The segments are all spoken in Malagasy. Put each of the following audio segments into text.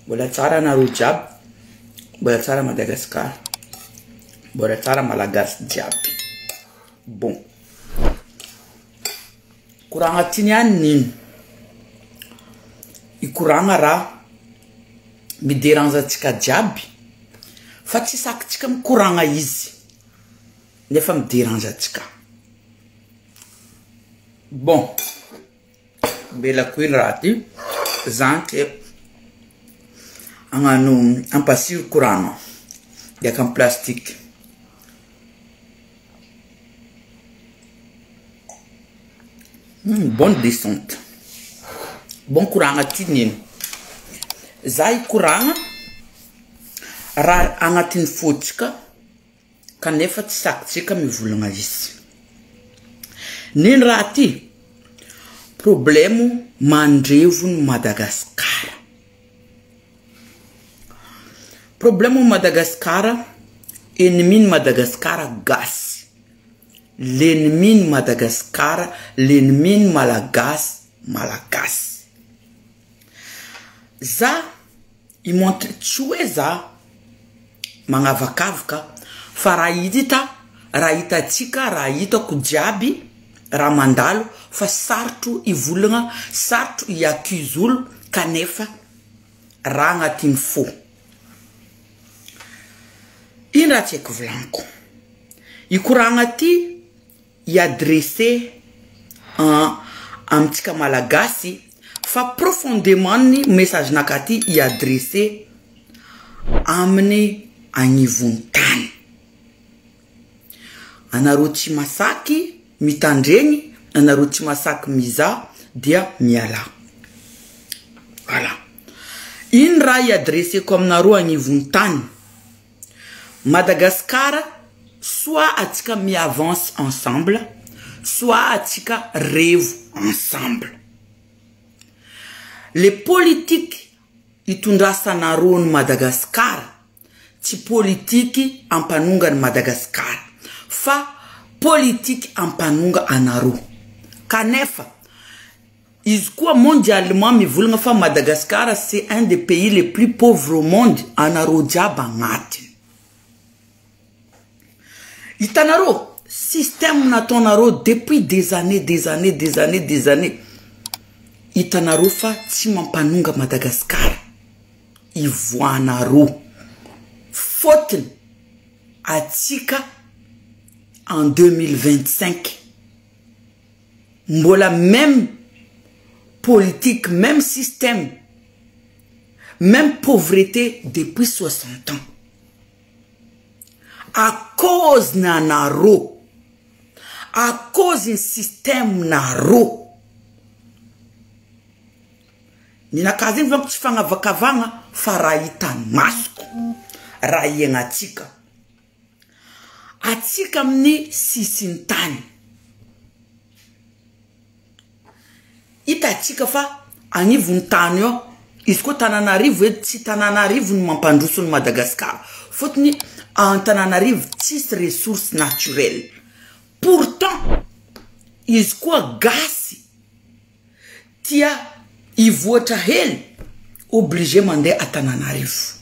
Mbola tsara anareo jiaby, mbola tsara Madagascar, mbola tsara Malagasy jiaby. Bon, koragna ty niany nino, hikoragna raha mi-derange antsika jiaby fa tsy sakintsika mikoragna izy nefa mi-derange antsika. Bon. Mbelako hely raha ty, za ke hagnano hampasiroko rano miaraka amy plastique. Bonne descente, bon koragna ty neny, za hikoragna raha agnatin'ny fôtsika. Kanefa tsy sakintsika mivolagna izy. Nino raha ty? Problemo mandrevo ny Madagascar. Problemo Madagascar, ennemi ny Madagascar gasy. L'ennemi ny Madagascar, l'ennemi ny Malagasy, Malagasy. Za I montre tsy hoe za magnavakavaka fa raha hita raha hitantsika raha hitako jiaby raha mandalo fa sarotro hivolagna sarotro hi accuse olo kanefa raha agnatin'ny fo. Ino raha tsy haiko volagniko? Hikoragna ty hi-adresser amintsika Malagasy fa profondément ny message-naka ty hi-adresser amin'ny agnivon'ny tany. Anareo tsy masaky mitandregny, anareo tsy masaky mizaha dia mialà. Voilà. Ino raha hi-adresser-ko aminareo agnivon'ny tany? Madagascar soit atsika mi avance ensemble soit atsika revo ensemble. Le politique itondrasanareo ny Madagascar tsy politique ampanonga ny Madagascar fa politique ampanonga anareo kanefa Izy koa mondialement mivolagna fa Madagascar c'est un des pays les plus pauvres au monde anareo jiaby agnatiny. Hitanareo système nataonareo depuis des années des années des années des années hitanareo fa tsy mampanonga Madagascar ivoahanareo fôtony atsika en 2025. Mbola même politique, même système, même pauvreté depuis 60 ans. À cause nanareo, à cause ny système nareo. Ny nakahy zegny volaniko tsy fagnavakavagna fa raha hitan'ny masoko, raha iaignatsika. Atsika amin'ny sisin-tany. Hitantsika fa agnivon'ny tany eo, izy koa Tananarivo edy tsy Tananarivo no mampandroso an'i Madagasikara, fôtony Antananarivo tsisy ressource naturelle, pourtant izy koa gasy Tia hivoatra hely, obligé mandeha Antananarivo.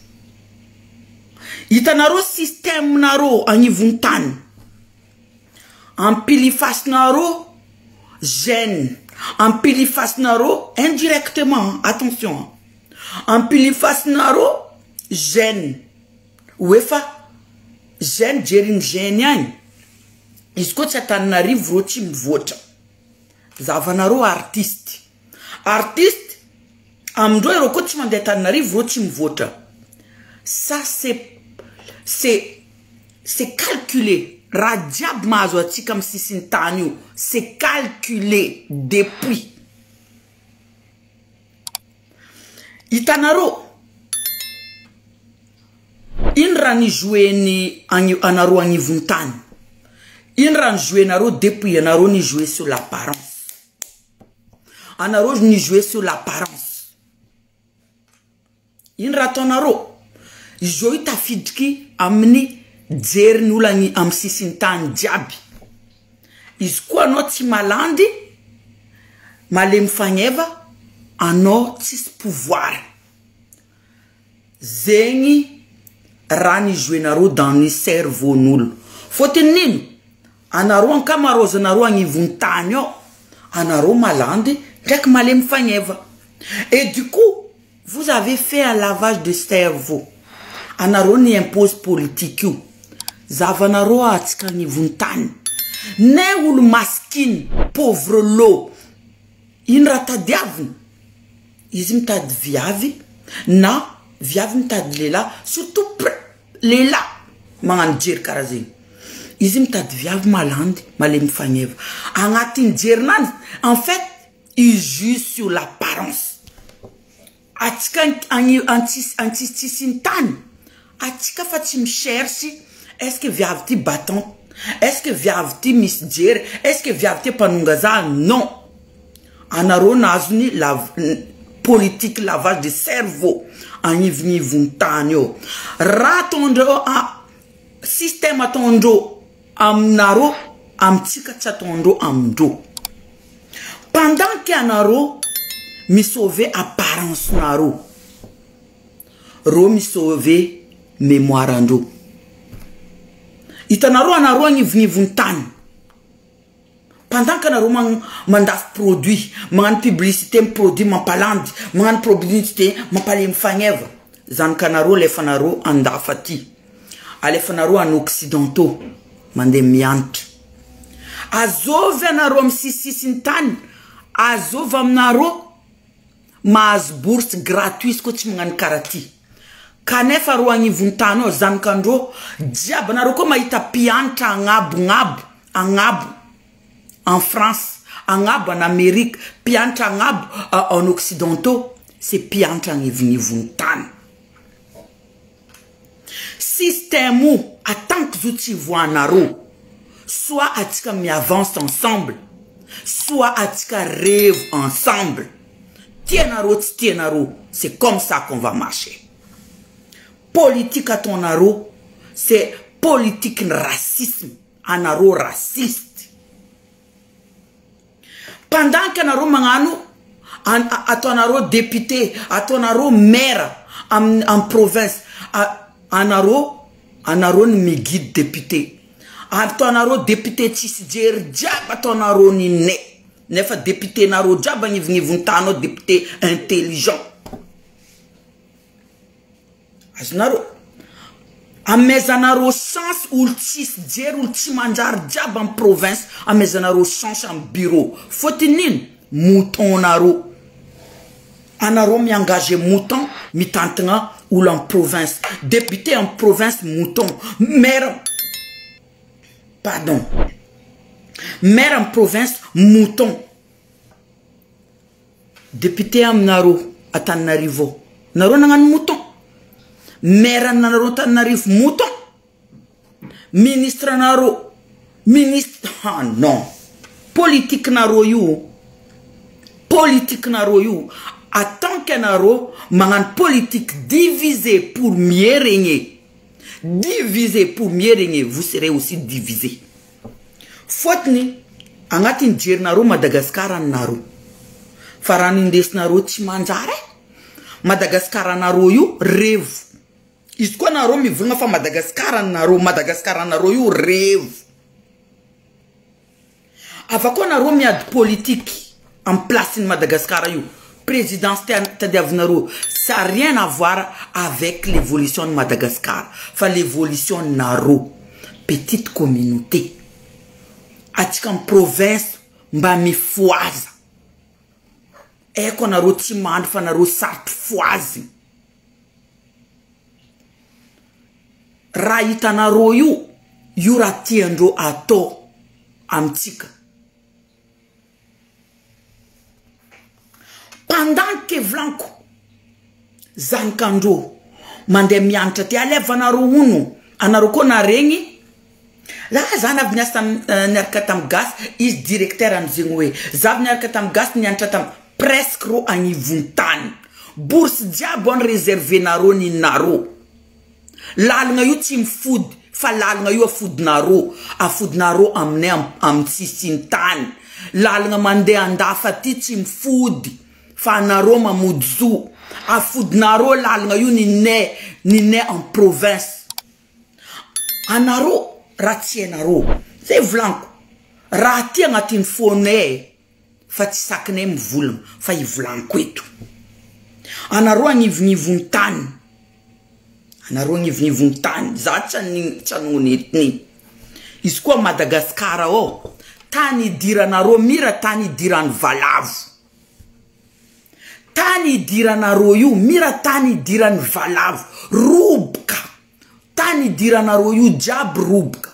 Hitanareo système nareo agnivon'ny tany, ampilifasinareo gène, ampilifasinareo indirectement, attention, ampilifasinareo gène, ho efa gène jerin'ny gène agny, izy koa tsy Antananarivo reo tsy mivoatra. Zahavanareo artiste. Artiste amindreo ireo koa tsy mandeha Antananarivo reo tsy mivoatra. Ça c'est c'est c'est calculé. Raha jiaby mahazo antsika amin'ny sisin'ny tany io c'est calculé depuis. Hitanareo ino raha ni jouer-ny anareo agnivon'ny tany? Ino raha ni jouer-nareo depuis anareo ni jouer sur l'apparence? Anareo ni jouer sur l'apparence. Ino raha ataonareo? Izao io tafidriky amin'ny jerin'ny olo agny amin'ny sisin'ny tany jiaby. Izy koa anao tsy malandy, malemy fagneva, anao tsisy pouvoir. Zegny raha ni-jouer-nareo dans ny cerveau-n'olo. Fôtony nino? Anareo ankamaroazanareo agnivon'ny tany ao, anareo malandy ndraiky malemy fagneva. Et du coup, vous avez fait un lavage de cerveau. Anareo ni impose politique io. Zavanareo atsika agnivon'ny tany. Ne olo maskiny, pauvre lot. Ino raha tadiaviny? Izy mitady viavy na viavy mitady lehilahy, surtout lehilahy magnano jery karaha zegny. Izy mitady viavy malandy, malemy fagneva. Agnatin'ny jerinany, en fait, il joue sur l'apparence. Atsika antsisitsisiny tany, atsika fa tsy micherche est-ce que viavy ty battant, est-ce que viavy ty misy jery, est-ce que viavy ty mpanonga za? Non. Anareo nazony la politique lavage de cerveau agnivonivony tany eo. Raha ataondreo système ataondreo aminareo, amitsika tsy ataondreo amindreo. Pendant que anareo misauver apparence nareo, reo misauver mémoire andreo. Hitanareo anareo agnivonivony tany. Pendant que anareo mandafy produit, magnano publicité produit mampalandy, magnano publicité mampalemy fagneva, zanakanareo alefanareo andafa aty, alefanareo any occidentaux mandeha mianatra. Azovy anareo amy sisisisiny tany, azovy aminareo mahazo bourse gratuit izy koa tsy magnano karaha ty. Kanefa ro agnivony tany ao zanakandreo jiaby, anareo koa mahita mpianatra agnabo agnabo en France, agnabo en Amérique, mpianatra agnabo en occidentaux, c'est mpianatra agnivonivony tany. Système io atanky zo tsy voanareo, soit atsika miavance ensemble, soit atsika revo ensemble. Tianareo tsy tianareo, c'est comme ça qu'on va marcher. Politique ataonareo, c'est politique ny racisme, anareo raciste. Pendant que anareo magnano ataonareo député, ataonareo maire am province, anareo ny miguide député. Ataonareo député tsisy jery jiaby ataonareo ny ne. Nefa député nareo jiaby agnivonivony tany ao député intelligent. Azonareo amezanareo chance olo tsisy jery, olo tsy manjary jiaby amy province, amezanareo chance amy bureau. Fôtony nino? Mouton nareo. Anareo miengage mouton mitantagna olo amy province, député amy province mouton, maire, pardon, maire amy province mouton, député aminareo Antananarivo ao nareo nagnano mouton, maire aminareo Antananarivo mouton, ministre nareo ministre, ah non, politique nareo io, politique nareo io. Tant que anareo magnano politique divisé pour mieux régner, divisé pour mieux régner, vous serez aussi divisé. Fôtony agnatin'ny jerinareo Madagasikara aminareo, fa raha nindesinareo tsy manjary e. Madagasikara anareo io revo. Izy koa nareo mivolagna fa Madagasikara anareo, Madagasikara anareo io revo. Ava koa nareo miady politique amy place ny Madagasikara io. Présidence tadiavinareo, ça rien à voir avec l'évolution de Madagascar, fa l'évolution nareo petite communauté. Atsika amy province mba mifoaza. Eko anareo tsy mandry fa anareo sarotry foazy. Raha hitanareo io, io raha tiandreo atao amitsika. Pendant que volaniko zanakandreo mandeha mianatra ty, alevanareo ono, anareo koa naregny la za navy niasa niaraka tamy gasy, izy directeur amizegny hoe za avy niaraka tamy gasy nianatra tamy presque ro agnivony tany. Bourse jiaby any réservé-nareo ninareo. Lalagna io tsy mifody fa lalagna io afodinareo, afodinareo aminay amy sisiny tany. Lalagna mandeha andafa ty tsy mifody fa anareo mamody zo. Afodinareo lalagna io ninay ninay en province. Anareo raha tsy hainareo. Zay volaniko. Raha aty agnatin'ny fonay fa tsy sakinay mivolagna fa ivolaniko eto. Anareo agnivonivon'ny tany. Anareo agnivonivon'ny tany. Za tsy hanogno ethnie. Izy koa Madagascar ao. Tany idiranareo mira tany idiran'ny valavo. Tany idiranareo io mira tany idiran'ny valavo. Roboka. Tany idiranareo io jiaby roboka.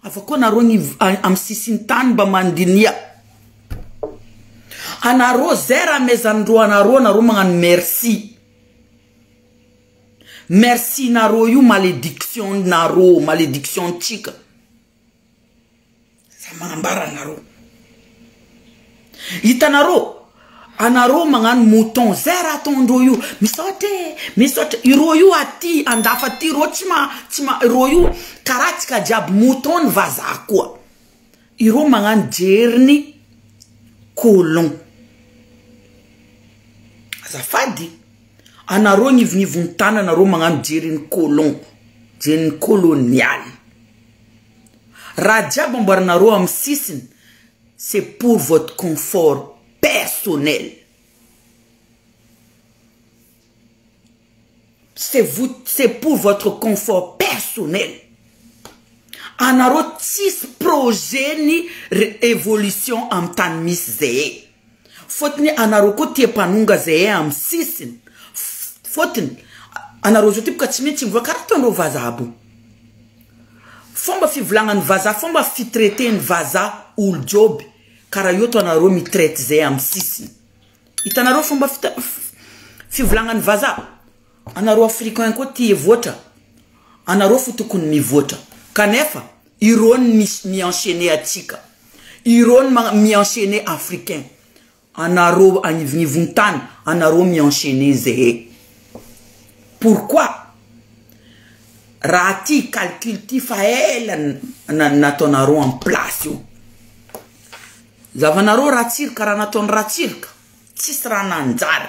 Afa koa nareo ny amin'ny sisin'ny tany mba mandinia. Anareo zay raha amezandreo anareo anareo magnano merci. Merci nareo io malédiction nareo, malédiction tsika. Za magnambara anareo. Hitanareo, anareo magnano mouton, zay raha ataondreo io. Misaotra e, misaotra. Ireo io aty andafa aty ireo tsy ma tsy ma ireo io karaha tsika jiaby mouton ny vazaha koa. Ireo magnano jeriny colon. Azafady, anareo agnivonivon'ny tany anareo magnano jeriny colon, jeriny colonial. Raha jiaby amboarinareo amin'ny sisiny, c'est pour votre confort personnel. C'est vous, c'est pour votre confort personnel. Anareo tsisy projet ny évolution amin'ny tany misy zay e. Fôtony anareo koa tia mpanonga zay e amin'ny sisiny. Fôtony anareo zao ty boka tsy maintsy mivoaka karaha ataondreo vazaha aby io. Fomba fivolagnan'ny vazaha, fomba fitraiten'ny vazaha olo joby karaha io ataonareo mitraite zay amin'ny sisiny. Hitanareo fomba fivolagnan'ny vazaha? Anareo africain koa tia hivoatra, anareo fo tokony mivoatra. Kanefa ireo ny mi-enchaîner atsika, ireo ny mi-enchaîner africain. Anareo agnivonivon'ny tany, anareo mi-enchaîner zay. Pourquoi? Raha ty calcul ty fa ela nataonareo en place io. Zavanareo Ratsiraka raha nataony Ratsiraka, tsisy raha nanjary.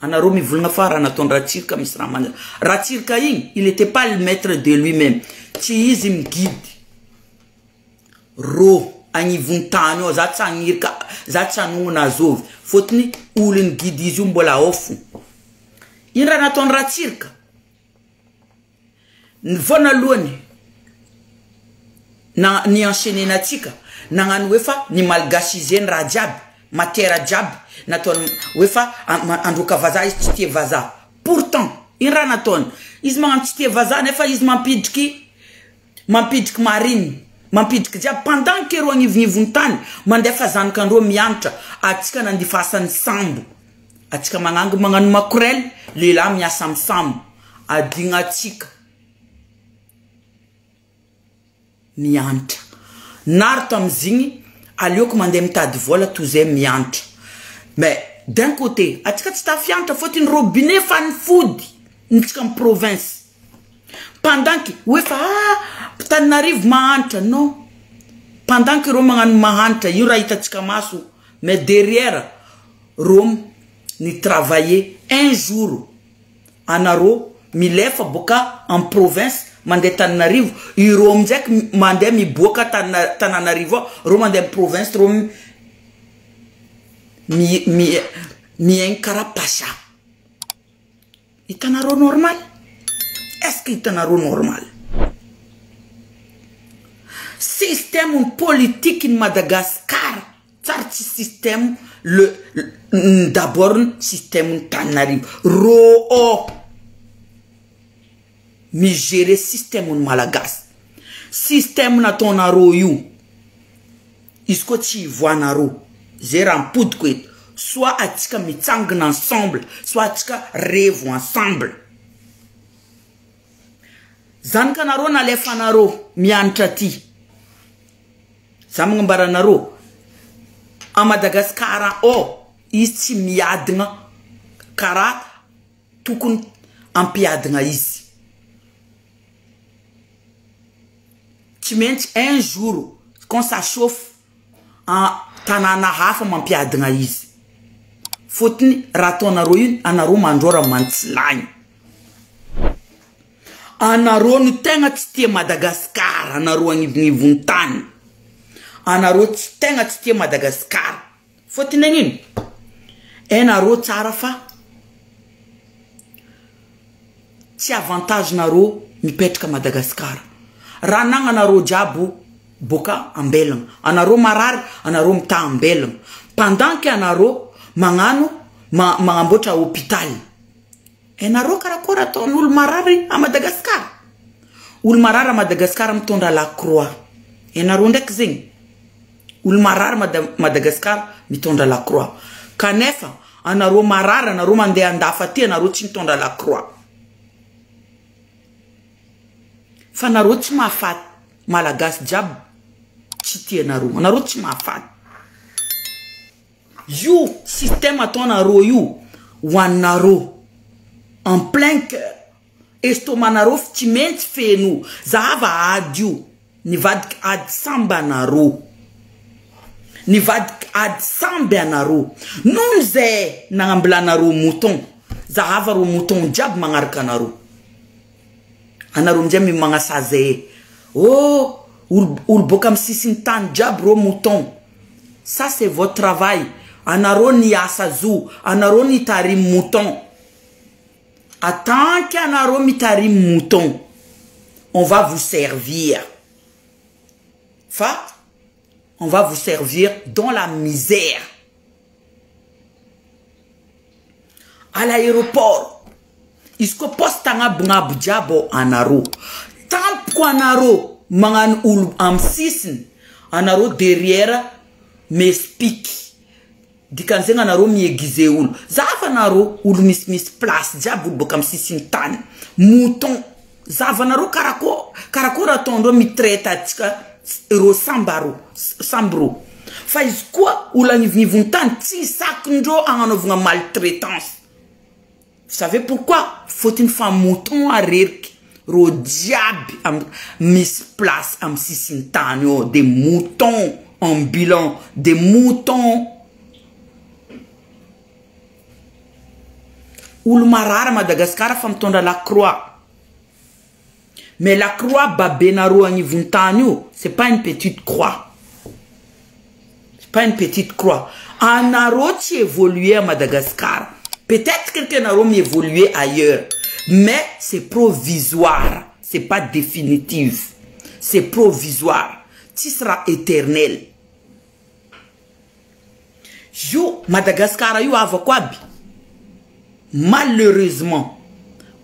Anareo mivolagna fa raha nataony Ratsiraka misy raha manjary. Ratsiraka igny, il était pas le maître de lui-même. Tsy izy miguide. Rô agnivon'ny tany ao, za tsy agnirika, za tsy hanognona azovy. Fôtony olo niguide izy io mbola ao fo. Ino raha nataony Ratsiraka? Ny voanalohany na ny enchaîner atsika nagnano hoe fa ny malgachiser ny raha jiaby, matière jiaby nataony hoe fa androka vazaha izy tsy tia vazaha. Pourtant, ino raha nataony? Izy magnano tsy tia vazaha nefa izy mampidriky marine, mampidriky jiaby pendant que reo agnivonivon'ny tany mandefa zanakandreo mianatra, atsika nandifasany sambo. Atsika magnangy magnano makorel, lehilahy miasa amy sambo. Adignatsika mianatra. Naroto amizigny aleoko mandeha mitady vola toy zay mianatra. Mais d'un côté, atsika tsy tafianatra fôtony robinet fa nifody nitsika amy province. Pendant que hoe fa Tananarivo mahantra, non. Pendant que reo magnano mahantra, io raha hitantsika maso, mais derrière reo ny travailler un jour anareo milefa boka en province mandeha Tananarivo, ireo amindraiky mandeha miboaka Tananarivo ao, reo mandeha amy province reo miaigny karaha pacha. Hitanareo normal? Est-ce que hitanareo normal? Système politique ny Madagascar tsary tsy système le d'abord système ny Tananarivo rô ao migérer système ny malagasy. Système nataonareo io izy koa tsy ivoanareo zay raha mipodiko eto, soit atsika mitsangana ensemble, soit atsika revo ensemble. Zanakanareo nalefanareo mianatra aty, za magnambara anareo a Madagasikara ao izy tsy miadina karaha tokony ampiadina izy. Tsy maintsy un jour quand ça chauffe en tanàna hafa mampiadina izy. Fôtony raha ataonareo io anareo mandrora mantsilagny. Anareo no tegna tsy tia Madagascar anareo agnivonivony tany. Anareo tsy tegna tsy tia Madagascar. Fôtony nagnino? Hainareo tsara fa tsy avantage nareo mipetraka Madagascar. Raha anagnanareo jiaby boka ambelagna. Anareo marary, anareo mitaha ambelagna. Pendant que anareo magnano magnamboatra hôpital. Hainareo karakôry ataon'olo marary à Madagascar? Olo marary à Madagascar mitondra la croix. Hainareo ndraiky zegny? Olo marary Madagascar mitondra la croix. Kanefa anareo marary, anareo mandeha andafy aty, anareo tsy mitondra la croix. Fa anareo tsy mahafaty Malagasy jiaby tsy tia anareo. Anareo tsy mahafaty. Io système ataonareo io hoaninareo en plein cœur. Estomac-nareo tsy maintsy feno. Zahava ady io. Nivadiky ady samby anareo. Nivadiky ady samby anareo. Noho zay nagnambilanareo mouton. Zahava reo mouton jiaby magnaraka anareo. Anareo amizay magnasazy. Oh, olo boka amy sisiny tany jiaby reo mouton. Ça c'est votre travail. Anareo ny asa zo. Anareo ny tarimy mouton. Tant qu'anareo mitarimy mouton, on va vous servir. Fa, on va vous servir dans la misère. À l'aéroport, izy koa poste agnabonabo jiaby ao anareo. Tampoko anareo magnano olo amy sisiny, anareo derrière m'explique. Dikan'izegny anareo miaiguise olo. Zava anareo olo misimisy place jiaby olo boka amy sisiny tany. Mouton. Zava anareo karakôry ataondreo mitraite atsika reo sambaro sambro. Fa izy koa olo agnivonivony tany tsy sakindreo agnanaovagna maltraitance. Vous savez pourquoi? Fôtony fa mouton areriky reo jiaby misy place amy sisiny tany ao, des moutons ambulants, des moutons. Olo marary Madagascar fa mitondra la croix. Mais la croix babenareo agnivony tany io, c'est pas une petite croix. C'est pas une petite croix. Anareo tsy évoluer à Madagascar. Peut-être que anareo miévoluer ailleurs. Mais c'est provisoire. C'est pas définitif. C'est provisoire. Tsy sera éternel. Io Madagascar io avako aby. Malheureusement,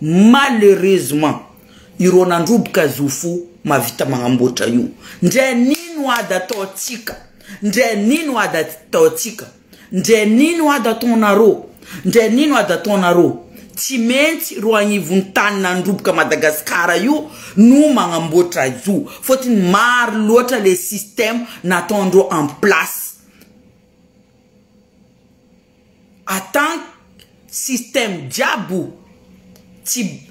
malheureusement, ireo nandroboka zofo mavita magnamboatra io. Ndre nino ady ataotsika, ndre nino ady ataotsika, ndre nino ady ataonareo, ndre nino ady ataonareo. Tsy maintsy ro agnivony tany nandroboka Madagasikara io no magnamboatra io. Fôtony maro loatra le système nataondreo en place. Atan système jiaby tsy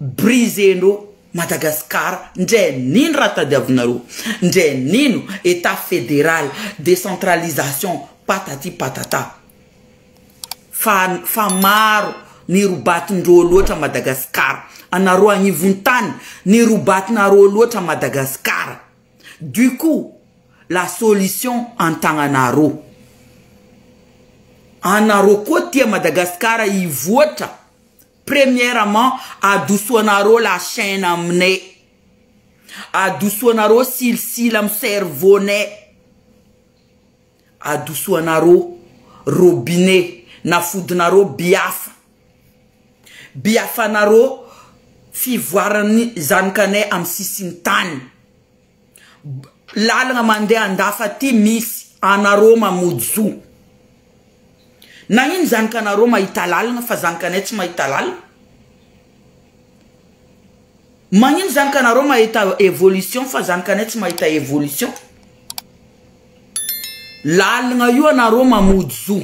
brisendreo Madagasikara, ndre nino raha tadiavinareo, ndre nino état fédéral, décentralisation, patati patata. Fa maro ny robatindreo loatra Madagasikara. Anareo agnivony tany ny robatinareo loatra Madagasikara. Du coup, la solution antagnanareo. Anareo koa tia Madagasikara hivoatra. Premièrement, adosoanareo la chaîne aminay. Adosoanareo silisily amy cerveau-nay. Adosoanareo robinet nafodinareo biafa. Biafanareo fivoaran'ny zanakanay amy sisiny tany. Lalagna mandeha andafa aty misy anareo mamody zo. Nagnino zanakanareo mahita lalagna fa zanakanay tsy mahita lalagna? Magnino zanakanareo mahita évolution fa zanakanay tsy mahita évolution? Lalagna io anareo mamody zo.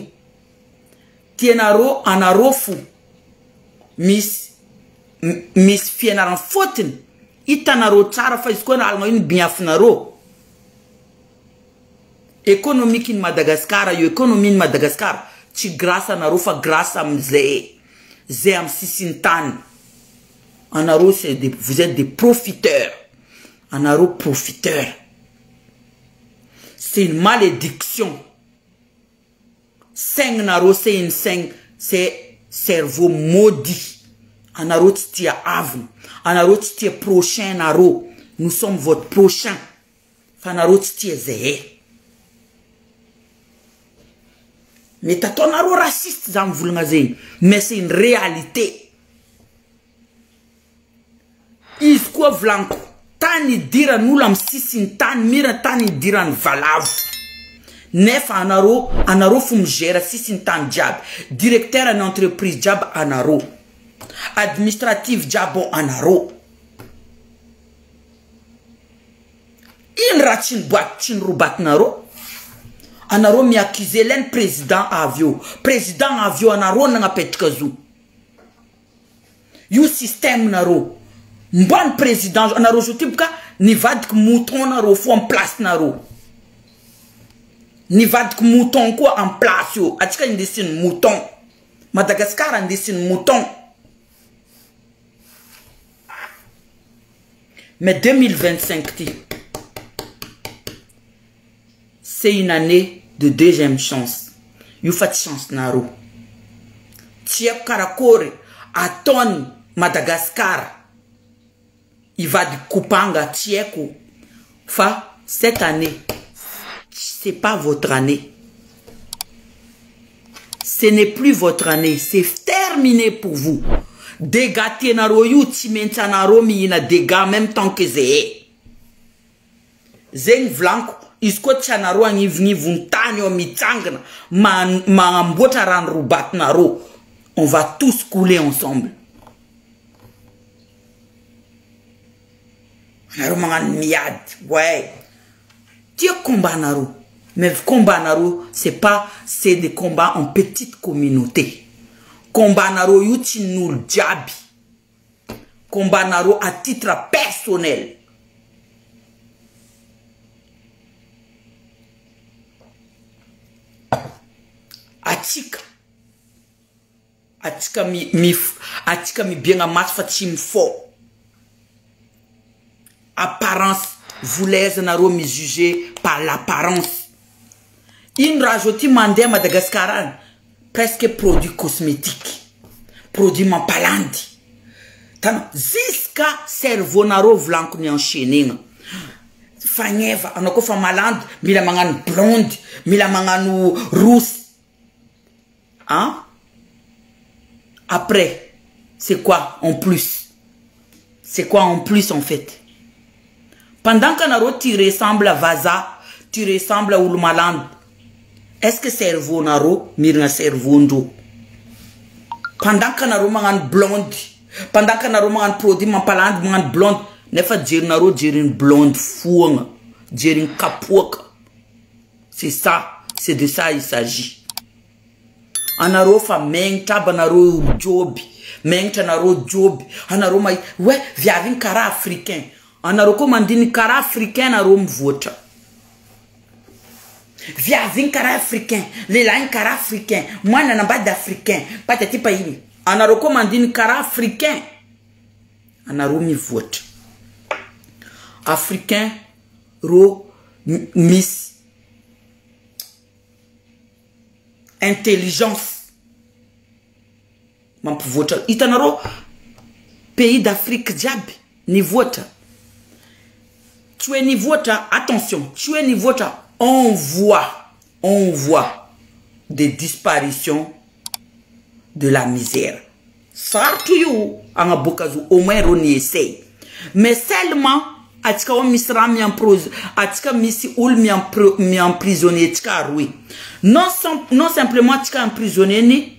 Tianareo anareo fo misy fianarana fôtony hitanareo tsara fa izy koa lalagna io ny biafinareo. Économique ny Madagasikara io, économie ny Madagasikara Tsy grâce anareo fa grâce amizay zay amy sisiny tany anareo. C'est des, vous êtes des profiteurs, anareo profiteurs. C'est une malédiction saigninareo, c'est une saign, c'est cerveau maudit anareo. Tsy tia avina anareo, tsy tia prochain nareo. Nous sommes votre prochain fa anareo tsy tia zay. Mety ataonareo raciste za mivolagna zegny, mais c'est une réalité izy koa volaniko. Tany idiran'olo amy sisiny tany mira, tany idirany valavo, nefa anareo fo migère sisiny tany jiaby, directeur ny entreprise jiaby anareo, administrative jiaby anareo. Ino raha tsy niboaty, tsy nirobatinareo? Anareo miaccuse leny président avy eo, président avy eo anareo nagnapetraka zo io système nareo mbany président anareo zo ty boka nivadiky mouton nareo fo amy place nareo, nivadiky mouton koa amy place io. Atsika indesiny mouton, Madagasikara indesiny mouton. Mais 2025 ty, c'est une année de deuxième chance io, fa tsy chance nareo. Tsy haiko karakory ataony Madagasikara ivadiky kopanga, tsy haiko, fa cette année, c'est pas votre année, ce n'est plus votre année, c'est terminé pour vous. Dégâts tianareo io, tsy maintsy anareo mihina dégâts même temps que zay zegny volaniko izy koa. Tsy anareo agnivonivony tany eo mitsangana magnamboatra rano robatinareo, on va tous couler ensemble. Anareo magnano miady, ouais, tiako combat nareo, mais combat nareo, c'est pas, c'est des combats en petite communauté. Combat nareo io tsy n'olo jiaby, combat nareo à titre personnel. Atsika mi atsika mibiagna maso fa tsy mifô apparence volaiza nareo mijuger par l'apparence. Ino raha zao ty mandeha Madagasikara any? Presque produit cosmétique, produit mampalandy tana jusqu'à cerveau nareo volaniko ny enchaînegna fagneva anao koa fa malandy, mila magnano blonde, mila magnano rousse, hein. Après, c'est quoi en plus? C'est quoi en plus, en fait? Pendant qu'anareo tu ressemble à vaza, tu ressemble à olo malandy, est-ce que cerveau nareo mirina cerveau ndreo? Pendant qu'anareo magnano blonde, pendant qu'anareo magnano produit mampalandy, magnano blonde, nefa jerinareo jeriny blonde foagna, jeriny kapoaka. C'est ça, c'est de ça il s'agit. Anareo fa megnitra aby anareo joby, megnitra anareo joby, anareo mahita oe viavy igny karaha africain. Anareo koa mandiny karaha africain, anareo mivoatra viavy igny karaha africain, lehilahy igny karaha africain, moi nanambady africain patati pa igny. Anareo koa mandiny karaha africain, anareo mivoatra africain ro misy intelligence mampivoatra. Hitanareo pays d'Afrique jiaby nivoatra, tsy hoe nivoatra, attention, tsy hoe nivoatra, on voit des disparitions de la misère. Sarotro io agnaboaka azy, au moins reo ny essaye, mais seulement atsika ao misy raha miampro atsika, misy olo miemprisonné atsika aroe. Non simplement atsika emprisonné ny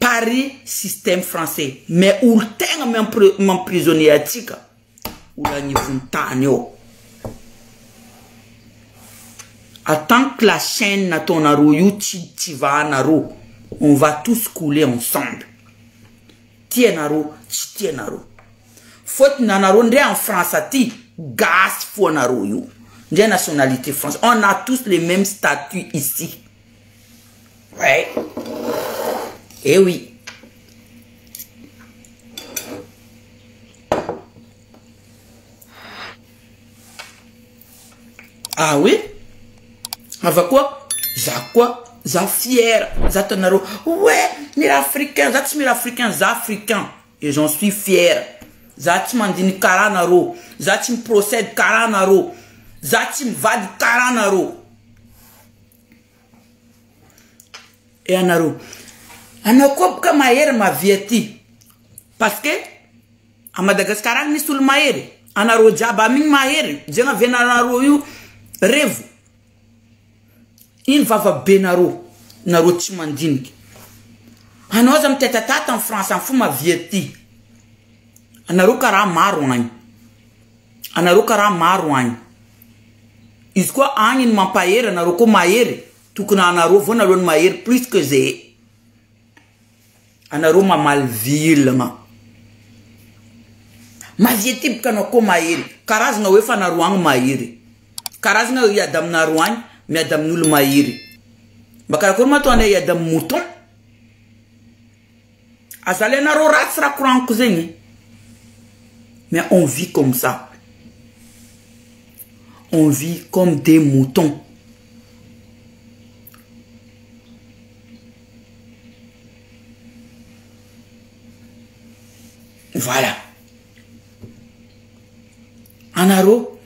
par système français, mais olo tegna miemprisonné atsika, olo agnivony tany eo. En tant que la chaîne nataonareo io tsy vahanareo, on va tous couler ensemble, tianareo tsy tianareo. Fôtony anareo ndray en France aty gasy fo anareo io ndray nationalité français, on a tous les mêmes statuts ici. Ouais. Eh oui. Ah oui? Ava koa, za koa, za fier, za tanareo, ouais, mila africain, za tsy mila africain, za africain, et j'en suis fier. Za tsy mandiny karaha nareo, za tsy miprocède karaha nareo, za tsy mivady karaha nareo. E anareo, anao koa boka mahery mavia aty, parce que a Madagascar agny misy olo mahery, anareo jiaby amin'igny mahery, zegny avianareo io revo, ino vavabenareo, nareo tsy mandiniky. Anao aza mitatatata en France agny fo mavia aty, anareo karaha maro agny, anareo karaha maro agny. Izy koa agny ny mampahery anareo koa mahery, tokony anareo vao nareo ny mahery plus que zay. Anareo mamaly vilagna. Mavia aty boka anao koa mahery, karazagna hoe fa anareo agny mahery. Karazagna hiady aminareo agny, miady amin'olo mahery. Mba karakory ma ataonay hiady amin'ny mouton? Aza alainareo ratsy raha koragniko zegny. Mais on vit comme ça. On vit comme des moutons. Voilà. Anareo,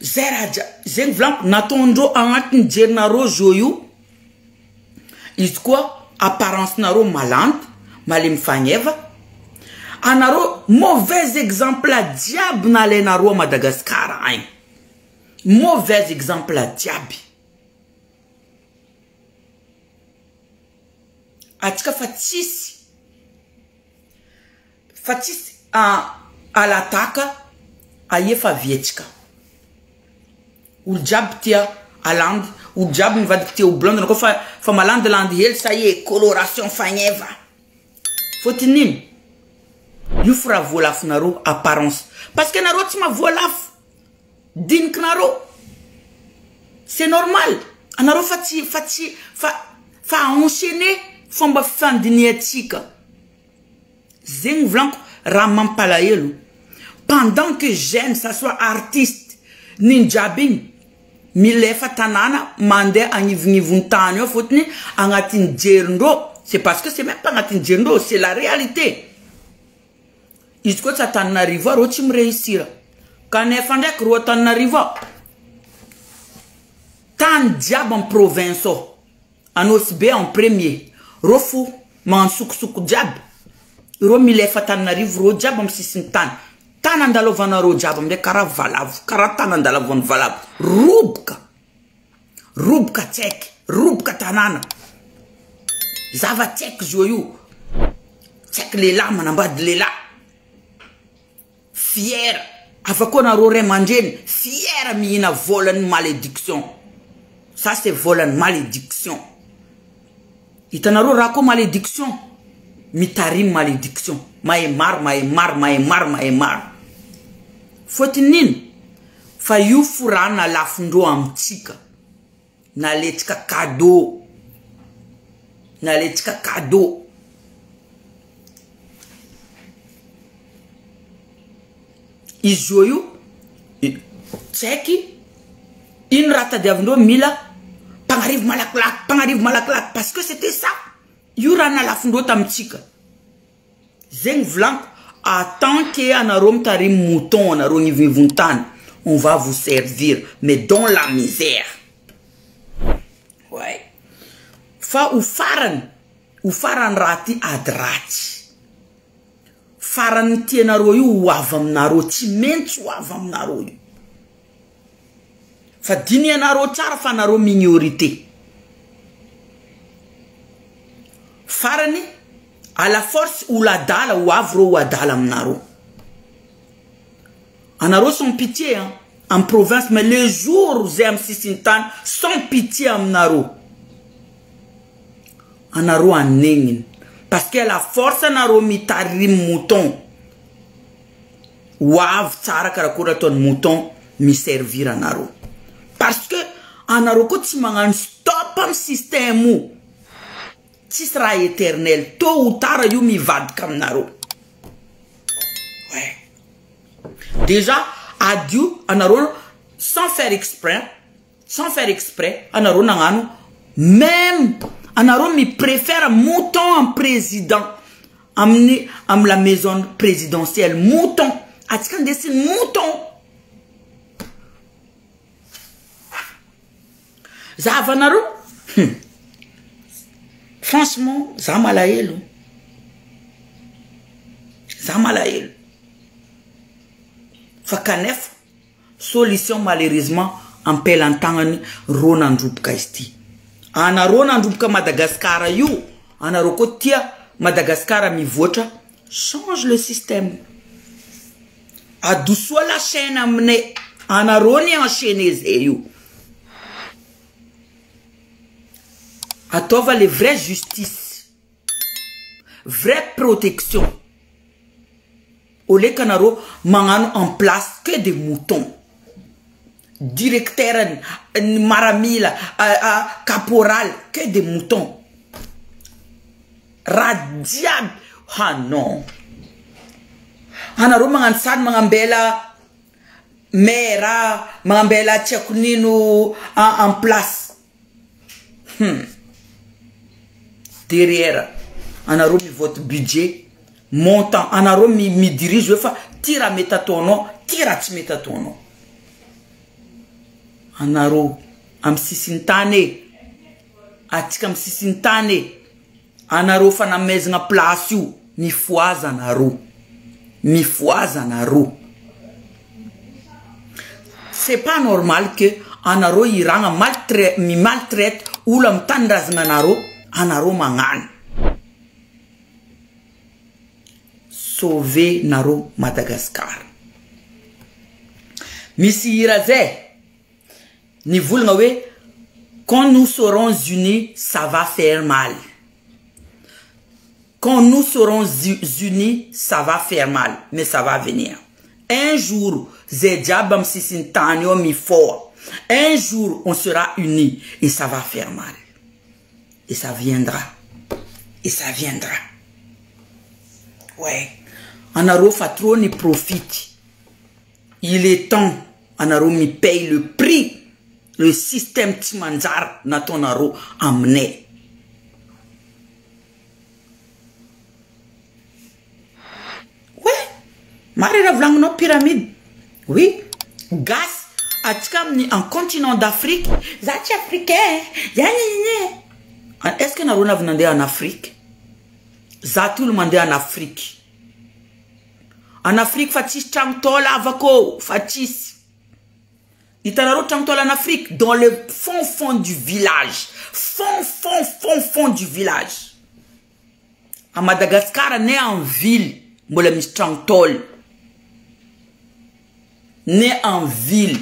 zay raha jiaby, zegny volaniko, nataondreo agnatin'ny jerinareo zo io, izy koa apparence-nareo malandy, malemy fagneva, anareo mauvais exemple jiaby nalainareo a Madagascar agny, mauvais exemple jiaby. Atsika fa tsisy, fa tsisy alataka aia fa aviantsika. Olo jiaby tia alandy, olo jiaby mivadiky tia ho blonde anao koa fa fa malandilandy hely ça y est coloration fagneva. Fôtony ino? Io fo raha voalafonareo apparence. Parce que nareo tsy mahavoalafo. Dinikinareo. C'est normal. Anareo fa tsy fa tsy fa fa enchaîner fomba fandinihantsika. Zegny volaniko raha mampalahelo. Pendant que jeune, ça soit artiste, nino jiaby igny milefa tanàna mandeha agnivonivony tany eo fôtony agnatin'ny jerindreo, c'est parce que c'est même pas agnatin'ny jerindreo, c'est la réalité. Izy koa tsy Antananarivo ao reo tsy miréussir. Kanefa ndraiky reo Antananarivo ao tany jiaby en province ao, Anôsy Be en premier, reo fo magnano sokosoko jiaby, reo milefa Antananarivo reo jiaby amy sisiny tany. Tany andalovanareo jiaby amizay karaha valavo, karaha tany andalovan'ny valavo, roboka, roboka tsaiky, roboka tanàna. Zava tsaiky zo io, tsaiky lehilahy manambady lehilahy, fier, afa koa nareo ray aman-dreny, fier mihina volan'ny malédiction. Ça c'est volan'ny malédiction. Hitanareo raha koa malédiction, mitarimy malédiction, mahay maro, mahay maro, mahay maro, mahay maro. Fôtony ino? Fa io fo raha nalafondreo amitsika. Naletsika cadeau. Naletsika cadeau. Izy io io, tsy haiky ino raha tadiavindreo mila mpagnarivo malakilaky, mpagnarivo malakilaky, parce que c'était ça. Io raha nalafondreo tamitsika. Zegny volaniko, en tant que anareo mitarimy mouton, anareo agnivonivony tany, on va vous servir, mais dans la misère. Ouais. Fa ho farany, ho farany raha ty ady ratsy. Farany tianareo io ho avy aminareo, tsy maintsy ho avy aminareo io. Fa dinihanareo tsara fa anareo minorité. Farany, à la force olo adala ho avy reo ho adala aminareo. Anareo sans pitié hein, en province, mais le jour zay amy sisiny tany sans pitié aminareo. Anareo anegniny. Parce que à la force anareo mitarimy mouton. Ho avy tsara karakory ataon'ny mouton miservir anareo. Parce que anareo koa tsy magnano stop amy système io. Tsisy raha éternel. Tôt ou tard io mivadika aminareo. Ouais. Déjà adio anareo sans faire exprès, sans faire exprès anareo nagnano même anareo mi préfère mouton en président amin'ny amy la maison présidentielle mouton atsika ndesiny mouton zahavanareo. Franchement za malahelo, za malahelo fa kanefa solution malheureusement ampelantagnany ro nandroboka izy ty. Anareo nandroboka Madagasikara io, anareo koa tia Madagasikara mivoatra, change le système, adosoa la chaîne aminay, anareo ny enchaîné zay io, ataova le vraie justice, vraie protection, au lieu qu'anareo magnano en place que des moutons, directeur ny maramila, caporal, que des moutons, raha jiaby. Ah non, anareo magnano sary magnambela maire, magnambela tsy haiko nino en place. Derrière anareo mivote budget montant, anareo midirige hoe fa ty raha mety ataonao, ty raha tsy mety ataonao. Anareo amy sisiny tany e, atsika amy sisiny tany e, anareo fa namezana place io, mifoaza anareo, mifoaza anareo. C'est pas normal que anareo iragna mi maltraite olo amy tanindrazana anareo, anareo magnano. Sauver nareo Madagascar. Misy hira zay nivolagna hoe quand nous serons unis, ça va faire mal. Quand nous serons unis, ça va faire mal, mais ça va venir. Un jour, zay jiaby amy sisiny tany eo mifoa. Un jour, on sera unis et ça va faire mal. Et ça viendra. Et ça viendra. Ouais. Anareo fa trop ny profite. Il est temps anareo mi paye le prix. Le système tsy manjary nataonareo aminay. Ouais. Mary raha volagninao pyramide. Oui. Gasy atsika amin'ny en continent d'Afrique. Za tsy africain. Ya nini. Est-ce que nareo navy nandeha en Afrique? Za ty olo mandeha en Afrique. En Afrique fa tsisy tragno tôla avako, fa tsisy. Hitanareo tragno tôla en Afrique dans le fond fond du village. Fond fond fond fond du village. À Madagascar, né en ville, mbola misy tragno tôla. Né en ville.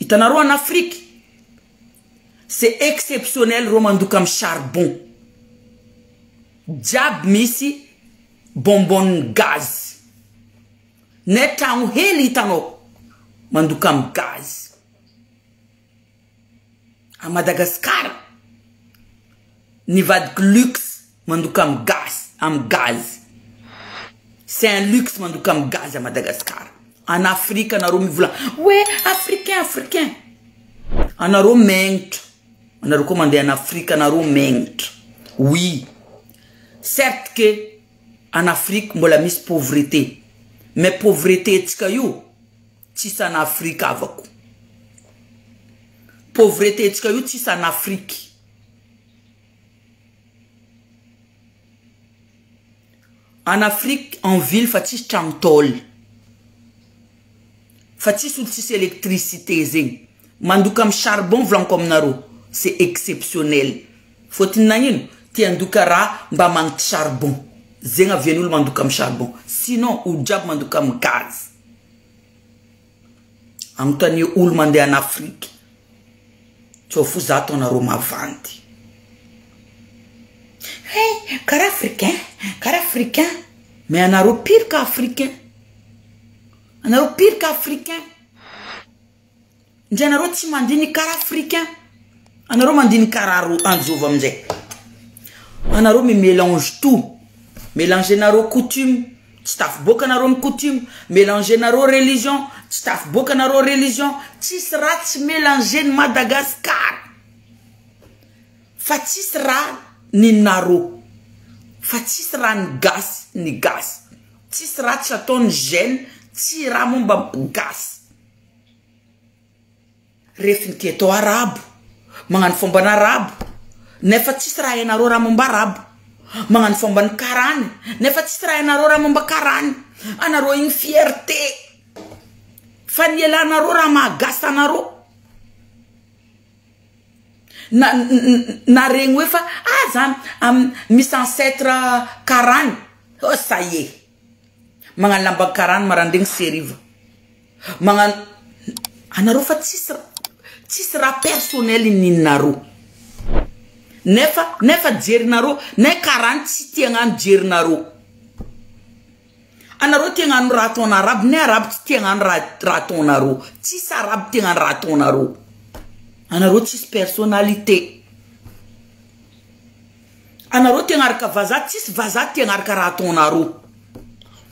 Hitanareo en Afrique, c'est exceptionnel ro mandoka amy charbon. Jiaby misy bonbonne gaz. Ne tragno hely hitanao mandoka amy gaz. À Madagascar, nivadiky luxe mandoka amy gaz, amy gaz. C'est un luxe mandoka amy gaz à Madagascar. En Afrique, anareo mivola hoe africain, africain. Anareo magnitra. Anareo koa mandeha en Afrique, anareo magnitra. Oui. Certes que en Afrique mbola misy pauvreté. Mais pauvreté tsika io tsisy en Afrique avako. Pauvreté tsika io tsisy en Afrique. En Afrique, en ville, fa tsisy tragno tôly. Fa tsisy olo tsisy électricité zegny. Mandoka amy charbon volaniko aminareo. C'est exceptionnel. Fôtony nagnino? Tia andoka raha mba magnity charbon. Zegny avian'olo mandoka amy charbon. Sinon, olo jiaby mandoka amy gaz. Anontania olo mandeha en Afrique. Tsao fo za ataonareo mavandy. Hey, karaha africain, karaha africain. Mais anareo pire qu'africain. Anareo pire qu'africain. Ndre anareo tsy mandiny karaha africain. Anareo mandiny karaha ro anjova aminjay. Anareo mi mélange tout. Mélangenareo coutume, tsy tafiboaka anareo ny coutume. Mélangenareo religion, tsy tafiboaka anareo religion. Tsisy raha tsy mélanger ny Madagascar. Fa tsisy raha ninareo. Fa tsisy raha ny gasy ny gasy. Tsisy raha tsy ataony jeune, tsy raha momba gasy. Rehefa ny tia atao arabo, magnano fombana arabo, nefa tsisy raha hainareo raha momba arabo. Magnano fombany karany, nefa tsisy raha hainareo raha momba karany. Anareo igny fierté. Fa nielanareo raha mahagasy anareo. Na na regny hoe fa ah za misy ancêtre karany. Oh ça y est. Magnano lamba karany marandregny seriva. Magnano anareo fa tsisy tsisy raha personnel ninareo. Nefa nefa jerinareo ne karany tsy tia hagnano jerinareo. Anareo tia hagnano raha ataona arabo ne arabo tsy tia hagnano raha raha ataonareo. Tsisy arabo tia hagnano raha ataonareo. Anareo tsisy personnalité. Anareo tia hagnaraka vazaha, tsisy vazaha tia hagnaraka raha ataonareo.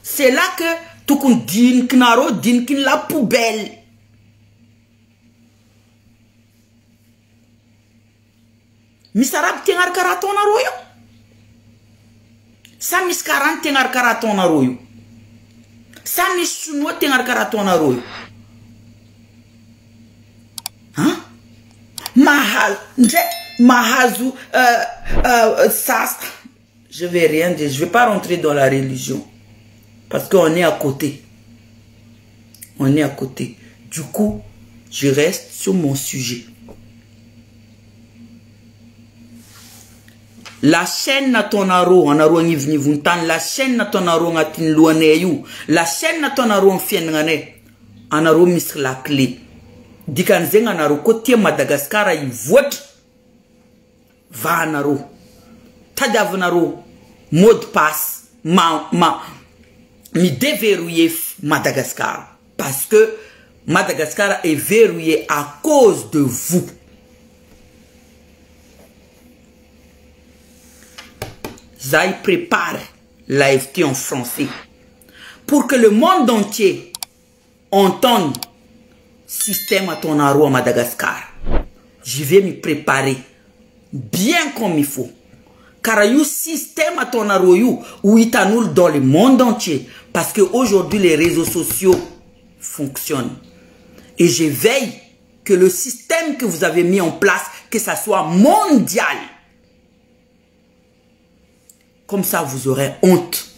C'est là que tokony dinikinareo, diniky la poubelle. Misy arabo tia hagnaraka raha ataonareo io? Sa misy karany tia hagnaraka raha ataonareo io? Sa misy sinoa tia hagnaraka raha ataonareo io? Hein? Mahazo ndray mahazo sasa. Je vais rien dire, je vais pas rentrer dans la religion parce qu'on est à côté. On est à côté. Du coup, je reste sur mon sujet. La chaîne nataonareo anareo agnivonivony tany, la chaîne nataonareo agnatin'ny lohanay io, la chaîne nataonareo amin'ny fiainagnanay, anareo misy la clé. Dikan'izegny anareo koa tia Madagasikara hivoatra, va anareo. Tadiavinareo mot de passe ma ma mi-déverrouiller Madagascar parce que Madagascar est verrouillé à cause de vous. Zay prépare l'AFT en français pour que le monde entier entende système ataonareo à Madagascar. Je vais me préparer bien comme il faut. Car io système ataonareo io ho hitan'olo dans le monde entier parce que aujourd'hui les réseaux sociaux fonctionnent. Et je veille que le système que vous avez mis en place, que ça soit mondial. Comme ça, vous aurez honte.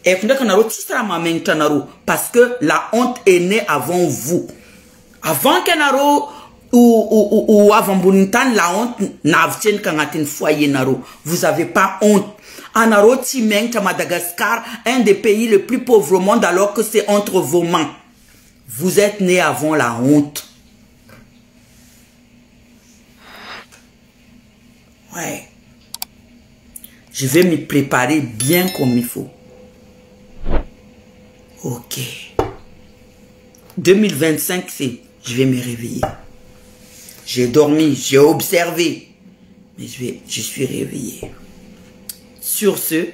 Et tsisy raha mamegnitra anareo parce que la honte est née avant vous. Avant qu'anareo ho avy ambonin'ny tany, la honte navitsenika agnatin'ny foyer nareo. Vous avez pas honte. Anareo tsy megnitra Madagascar, un des pays les plus pauvres au monde alors que c'est entre vos mains. Vous êtes né avant la honte. Ouais. Je vais m'y préparer bien comme il faut. Ok. 2025, c'est, je vais me réveiller. J'ai dormi, j'ai observé. Mais je suis réveillé. Sur ce,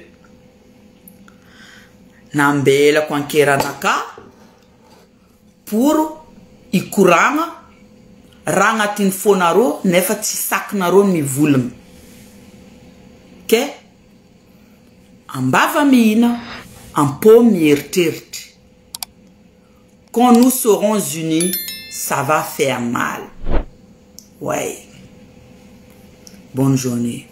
nambelako ankeranaka pour ikoragna raha agnatin'ny fonareo nefa tsy sakinareo mivolagna. Ke ambava mihina, ampo mieritreritra. Quand nous serons unis, ça va faire mal. Ouais. Bonne journée.